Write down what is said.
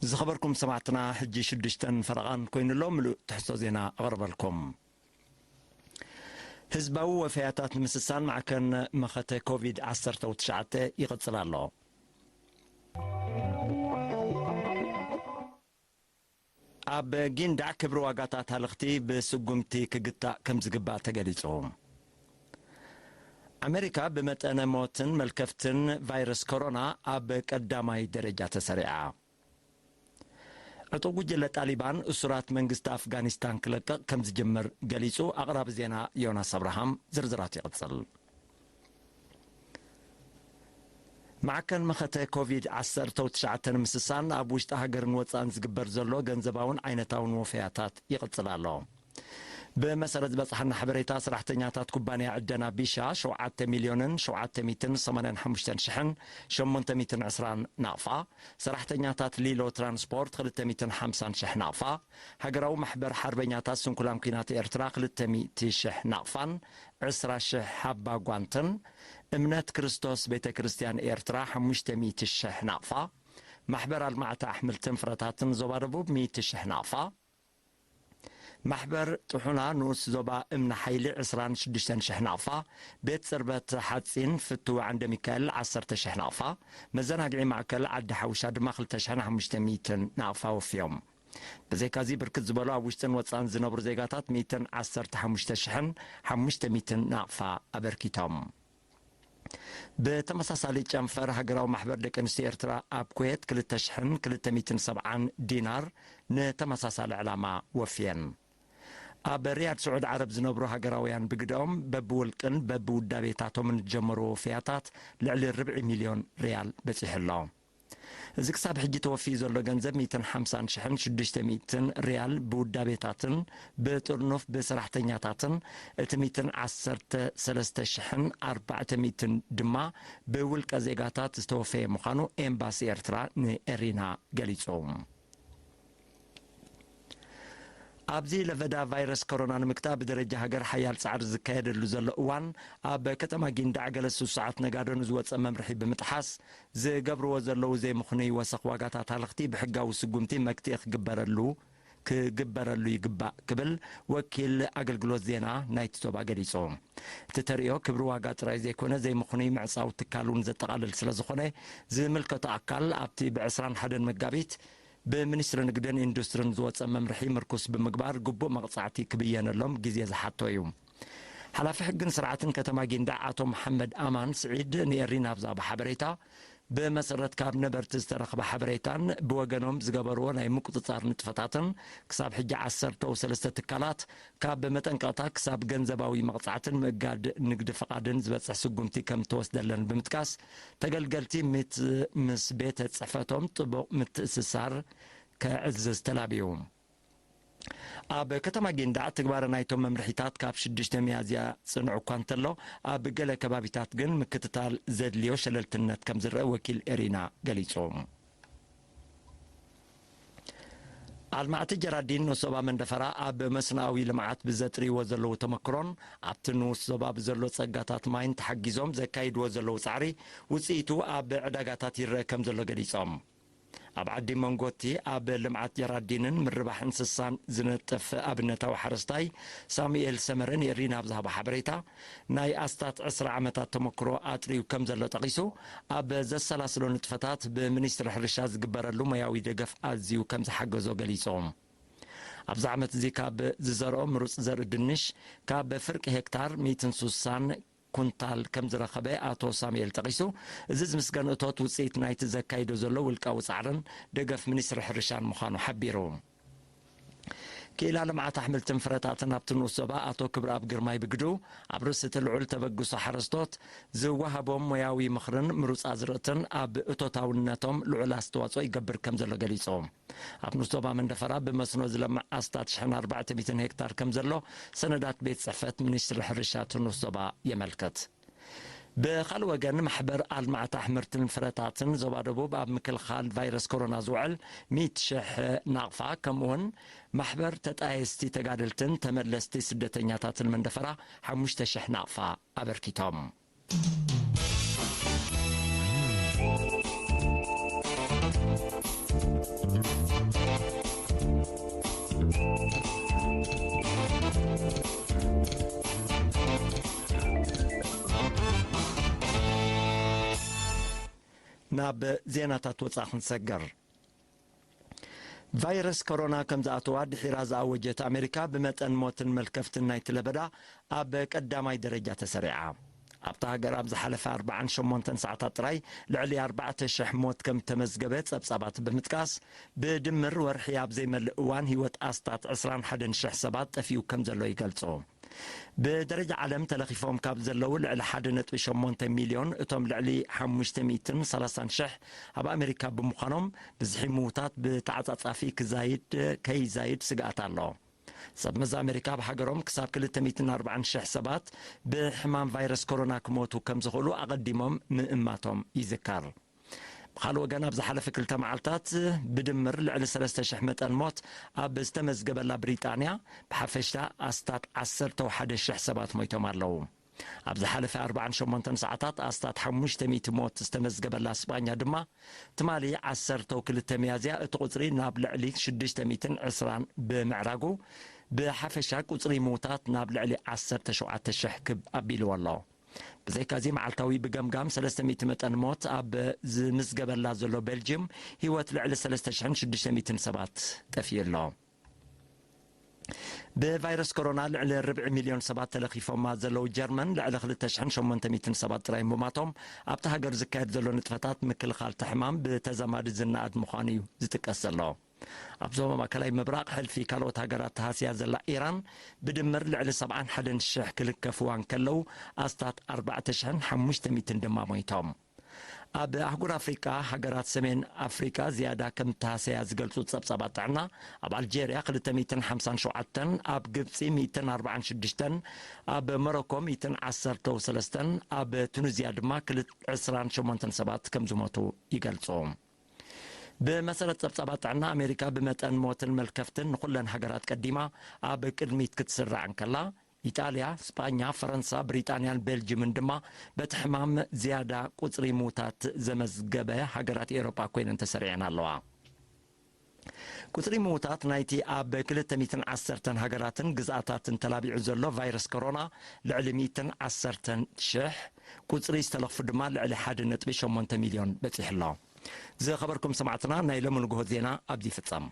ዝኸበርኩም ሰማዕትና፣ ሕጂ ሽዱሽተን ፈረቓን ኮይኑሎ፣ ምሉእ ትሕዝቶ ዜና ኣቕርበልኩም። ህዝባዊ ወፈያታት ንምስሳን ማዕከን መኸተ ኮቪድ ዓሰርተ ትሽዓተ ይቕጽል ኣሎ። ኣብ ጊንዳዕ ክብሪ ዋጋታት ሃለኽቲ ብስጉምቲ ክግታእ ከም ዝግባእ ተገሊጹ። ኣሜሪካ ብመጠነ ሞትን መልከፍትን ቫይረስ ኮሮና ኣብ ቀዳማይ ደረጃ ተሰሪዓ። ዕጡቕ ጉጅለ ጣሊባን እሱራት መንግስቲ ኣፍጋኒስታን ክለቅቕ ከም ዝጅምር ገሊጹ። ኣቕራቢ ዜና ዮናስ ኣብርሃም። ዝርዝራት ይቕጽል። ማዕከን መኸተ ኮቪድ ዓሰርተ ትሽዓተ ንምስሳን ኣብ ውሽጢ ሃገርን ወጻእን ዝግበር ዘሎ ገንዘባውን ዓይነታውን ወፈያታት ይቕጽል ኣሎ። ብመሰረት ዝበጽሓና ሓበሬታ፣ ሰራሕተኛታት ኩባንያ ዕደና ቢሻ ሸውዓተ ሚልዮንን ሸውዓተ ሚእትን ሰማንያን ሓሙሽተን ሽሕን ሸሞንተ ሚእትን ዕስራን ናቕፋ፣ ሰራሕተኛታት ሊሎ ትራንስፖርት ክልተ ሚእትን ሓምሳን ሽሕ ናቕፋ፣ ሃገራዊ ማሕበር ሓርበኛታት ስንኩላን ኲናት ኤርትራ ክልተ ሚእቲ ሽሕ ናቕፋን ዕስራ ሽሕ ሓባ ጓንትን፣ እምነት ክርስቶስ ቤተ ክርስቲያን ኤርትራ ሓሙሽተ ሚእቲ ሽሕ ናቕፋ፣ ማሕበር ኣልማዕቲ ኣሕምልትን ፍረታትን ዞባ ደቡብ ሚእቲ ሽሕ ናቕፋ፣ ማሕበር ጥሑና ንኡስ ዞባ እምኒ ሓይሊ ዕስራን ሽዱሽተን ሽሕ ናቕፋ፣ ቤት ጽርበት ሓጺን ፍትው ዓንደ ሚካኤል ዓሰርተ ሽሕ ናቕፋ፣ መዘናግዒ ማእከል ዓዲ ሓውሻ ድማ ክልተ ሽሕን ሓሙሽተ ሚእትን ናቕፋ ወፍዮም። ብዘይካዚ ብርክት ዝበሉ ኣብ ውሽጥን ወጻእን ዝነብሩ ዜጋታት ሚእትን ዓሰርተ ሓሙሽተ ሽሕን ሓሙሽተ ሚእትን ናቕፋ ኣበርኪቶም። ብተመሳሳሊ ጨንፈር ሃገራዊ ማሕበር ደቂ ኣንስትዮ ኤርትራ ኣብ ኩዌት ክልተ ሽሕን ክልተ ሚእትን ሰብዓን ዲናር ንተመሳሳሊ ዕላማ ወፍየን። ኣብ ሪያድ ስዑድ ዓረብ ዝነብሩ ሃገራውያን ብግደኦም በብውልቅን በብውዳቤታቶምን ዝጀመርዎ ወፍያታት ልዕሊ ርብዒ ሚልዮን ሪያል በጺሑ ኣሎ። እዚ ክሳብ ሕጂ ተወፊዩ ዘሎ ገንዘብ ሚእትን ሓምሳን ሽሕን ሽዱሽተ ሚእትን ሪያል ብውዳቤታትን ብጥርኑፍ ብሰራሕተኛታትን፣ እቲ ሚእትን ዓሰርተ ሰለስተ ሽሕን ኣርባዕተ ሚእትን ድማ ብውልቀ ዜጋታት ዝተወፈየ ምዃኑ ኤምባሲ ኤርትራ ንኤሪና ገሊጹ። ኣብዚ ለበዳ ቫይረስ ኮሮና ንምግታእ ብደረጃ ሃገር ሓያል ጻዕሪ ዝካየደሉ ዘሎ እዋን፣ ኣብ ከተማ ጊንዳዕ ገለ ስሱዓት ነጋዶ ንዝወጸ መምርሒ ብምጥሓስ ዝገብርዎ ዘለዉ ዘይምኽኑይ ወሰኽ ዋጋታት ሃለኽቲ ብሕጋዊ ስጉምቲ መግትኢ ክግበረሉ፣ ክግበረሉ ይግባእ ክብል ወኪል ኣገልግሎት ዜና ናይቲ ዞባ ገሊጹ። እቲ ተርእዮ ክብሪ ዋጋ ጥራይ ዘይኮነ ዘይምኽኑይ ምዕጻው ትካል እውን ዘጠቓልል ስለ ዝኾነ፣ ዝምልከቶ ኣካል ኣብቲ ብ ዕስራን ሓደን መጋቢት ብሚኒስትሪ ንግድን ኢንዱስትርን ዝወጸ መምርሒ ምርኩስ ብምግባር ግቡእ መቕጻዕቲ ክብየነሎም ግዜ ዝሓቶ እዩ። ሓላፊ ሕግን ስርዓትን ከተማ ጊንዳዕ ኣቶ መሓመድ ኣማን ስዒድ ንኤሪና ኣብ ዝሃቦ ሓበሬታ፣ ብመሰረት ካብ ነበርቲ ዝተረኽበ ሓበሬታን ብወገኖም ዝገበርዎ ናይ ምቁጽጻር ንጥፈታትን፣ ክሳብ ሕጂ ዓሰርተ ሰለስተ ትካላት ካብ መጠንቀቕታ ክሳብ ገንዘባዊ መቕጻዕትን ምእጋድ ንግዲ ፍቓድን ዝበጽሕ ስጉምቲ ከም ተወስደለን ብምጥቃስ፣ ተገልገልቲ ምት-፣ ምስ ቤተ ጽሕፈቶም ጥቡቕ ምትእስሳር ከዕዝዝ ተላብዩ። ኣብ ከተማ ጊንዳዕ ትግባረ ናይቶም መምርሒታት ካብ ሽዱሽተ ሚያዝያ ጽንዑ እኳ እንተሎ፣ ኣብ ገለ ከባቢታት ግን ምክትታል ዘድልዮ ሸለልትነት ከም ዝረአ ወኪል ኤሪና ገሊጹ። ኣልማዕቲ ጀራዲን ንኡስ ዞባ መንደፈራ ኣብ መስኖኣዊ ልምዓት ብዘጥርይዎ ዘለዉ ተመክሮን ኣብቲ ንኡስ ዞባ ብዘሎ ጸጋታት ማይን ተሓጊዞም ዘካይድዎ ዘለዉ ጻዕሪ ውጽኢቱ ኣብ ዕዳጋታት ይረአ ከም ዘሎ ገሊጾም። ኣብ ዓዲ መንጎቲ ኣብ ልምዓት ጀራዲንን ምርባሕ እንስሳን ዝነጥፍ ኣብነታዊ ሓረስታይ ሳሙኤል ሰመረ ንኤሪና ኣብ ዝሃቦ ሓበሬታ፣ ናይ ኣስታት ዕስራ ዓመታት ተመክሮ ኣጥርዩ ከም ዘሎ ጠቒሱ፣ ኣብ ዘሰላስሎ ንጥፈታት ብሚኒስትሪ ሕርሻ ዝግበረሉ ሞያዊ ደገፍ ኣዝዩ ከም ዝሓገዞ ገሊጹ። ኣብዚ ዓመት እዚ ካብ ዝዘርኦ ምሩጽ ዘርኢ ድንሽ ካብ ፍርቂ ሄክታር ሚእትን ስሳን ኩንታል ከም ዝረኸበ ኣቶ ሳሙኤል ጠቒሱ፣ እዚ ዝምስገን እቶት ውጽኢት ናይቲ ዘካይዶ ዘሎ ውልቃዊ ጻዕርን ደገፍ ሚኒስትሪ ሕርሻን ምዃኑ ሓቢሩ። ክኢላ ልምዓት ኣሕምልትን ፍረታትን ኣብቲ ንኡስ ዞባ ኣቶ ክብረኣብ ግርማይ ብግዱ፣ ኣብ ርእሲ እቲ ልዑል ተበግሶ ሓረስቶት ዝወሃቦም ሞያዊ ምኽርን ምሩጽ ኣዝርእትን ኣብ እቶታውነቶም ልዑል ኣስተዋጽኦ ይገብር ከም ዘሎ ገሊጹ። ኣብ ንኡስ ዞባ መንደፈራ ብመስኖ ዝለምዕ ኣስታት ሽሕን ኣርባዕተ ሚእትን ሄክታር ከም ዘሎ ሰነዳት ቤት ጽሕፈት ሚኒስትሪ ሕርሻ እቲ ንኡስ ዞባ የመልክት። ብኻልእ ወገን፣ ማሕበር ኣልማዕቲ ኣሕምርትን ፍረታትን ዞባ ደቡብ ኣብ ምክልኻል ቫይረስ ኮሮና ዝውዕል ሚእቲ ሽሕ ናቕፋ፣ ከምኡውን ማሕበር ተጣየስቲ ተጋደልትን ተመለስቲ ስደተኛታትን መንደፈራ ሓሙሽተ ሽሕ ናቕፋ ኣበርኪቶም። ናብ ዜናታት ወፃኢ ክንሰገር። ቫይረስ ኮሮና ከም ዝኣተዋ ድሒራ ዝኣወጀት ኣሜሪካ፣ ብመጠን ሞትን መልከፍትን ናይቲ ለበዳ ኣብ ቀዳማይ ደረጃ ተሰሪዓ። ኣብታ ሃገር ኣብ ዝሓለፈ ኣርባዓን ሸሞንተን ሰዓታት ጥራይ ልዕሊ ኣርባዕተ ሽሕ ሞት ከም ተመዝገበ ጸብጻባት ብምጥቃስ፣ ብድምር ወርሒ ኣብ ዘይመልእ እዋን ህይወት ኣስታት ዕስራን ሓደን ሽሕ ሰባት ጠፊኡ ከም ዘሎ ይገልጹ። ብደረጃ ዓለም ተለኺፎም ካብ ዘለዉ ልዕሊ ሓደ ነጥቢ ሸሞንተ ሚልዮን፣ እቶም ልዕሊ ሓሙሽተ ሚእትን ሰላሳን ሽሕ ኣብ ኣሜሪካ ብምዃኖም፣ ብዝሒ ምዉታት ብተዓጻጻፊ ክዛይድ ከይዛይድ ስግኣት ኣሎ። ሰብ መዚ ኣሜሪካ ኣብ ሃገሮም ክሳብ ክልተ ሚእትን ኣርባዓን ሽሕ ሰባት ብሕማም ቫይረስ ኮሮና ክሞቱ ከም ዝኽእሉ ኣቐዲሞም ምእማቶም ይዝከር። ብኻልእ ወገን፣ ኣብ ዝሓለፈ ክልተ መዓልታት ብድምር ልዕሊ ሰለስተ ሽሕ መጠን ሞት ኣብ ዝተመዝገበላ ብሪጣንያ፣ ብሓፈሻ ኣስታት ዓሰርተ ሓደ ሽሕ ሰባት ሞይቶም ኣለዉ። ኣብ ዝሓለፈ ኣርባዓን ሸሞንተን ሰዓታት ኣስታት ሓሙሽተ ሚእቲ ሞት ዝተመዝገበላ ስጳኛ ድማ፣ ትማሊ ዓሰርተ ክልተ ሚያዝያ እቲ ቁጽሪ ናብ ልዕሊ ሽዱሽተ ሚእትን ዕስራን ብምዕራጉ፣ ብሓፈሻ ቁጽሪ ምዉታት ናብ ልዕሊ ዓሰርተ ሸውዓተ ሽሕ ክብ ኣቢልዎ ኣሎ። ብዘይካዚ፣ መዓልታዊ ብገምጋም ሰለስተ ሚእቲ መጠን ሞት ኣብ ዝምዝገበላ ዘሎ ቤልጅየም፣ ህይወት ልዕሊ ሰለስተ ሽሕን ሽዱሽተ ሚእትን ሰባት ጠፊኡ ኣሎ። ብቫይረስ ኮሮና ልዕሊ ርብዒ ሚልዮን ሰባት ተለኺፎማ ዘለዉ ጀርመን፣ ልዕሊ ክልተ ሽሕን ሸሞንተ ሚእትን ሰባት ጥራይ ምማቶም ኣብቲ ሃገር ዝካየድ ዘሎ ንጥፈታት ምክልኻል እቲ ሕማም ብተዛማዲ ዝነኣድ ምዃኑ እዩ ዝጥቀስ ዘሎ። ኣብ ዞባ ማእከላይ ምብራቕ፣ ሕልፊ ካልኦት ሃገራት ተሃስያ ዘላ ኢራን፣ ብድምር ልዕሊ ሰብዓን ሓደን ሽሕ ክልከፍዋ እንከለዉ፣ ኣስታት ኣርባዕተ ሽሕን ሓሙሽተ ሚእትን ድማ ሞይቶም። ኣብ ኣህጉር ኣፍሪቃ፣ ሃገራት ሰሜን ኣፍሪቃ ዝያዳ ከም እተሃሰያ ዝገልጹ ጸብጻባት ጥዕና፣ ኣብ ኣልጀርያ ክልተ ሚእትን ሓምሳን ሸውዓተን፣ ኣብ ግብጺ ሚእትን ኣርባዓን ሽዱሽተን፣ ኣብ ሞሮኮ ሚእትን ዓሰርተው ሰለስተን፣ ኣብ ቱኒዝያ ድማ ክል-፣ ዕስራን ሸሞንተን ሰባት ከም ዝሞቱ ይገልጹ። ብመሰረት ጸብጻባት ጥዕና፣ ኣሜሪካ ብመጠን ሞትን መልከፍትን ንኹለን ሃገራት ቀዲማ ኣብ ቅድሚት ክትስራዕ እንከላ፣ ኢጣልያ፣ ስጳኛ፣ ፈረንሳ፣ ብሪጣንያን ቤልጅምን ድማ በቲ ሕማም ዝያዳ ቁጽሪ ምዉታት ዘመዝገበ ሃገራት ኤውሮጳ ኮይነን ተሰሪዐን ኣለዋ። ቁጽሪ ምዉታት ናይቲ ኣብ ክልተ ሚእትን ዓሰርተን ሃገራትን ግዝኣታትን ተላቢዑ ዘሎ ቫይረስ ኮሮና ልዕሊ ሚእትን ዓሰርተን ሽሕ፣ ቁጽሪ ዝተለኽፉ ድማ ልዕሊ ሓደ ነጥቢ ሸሞንተ ሚልዮን በጺሑ ኣሎ። ዝኸበርኩም ሰማዕትና፣ ናይ ሎሚ ንግሆ ዜና ኣብዚ ይፍጸም።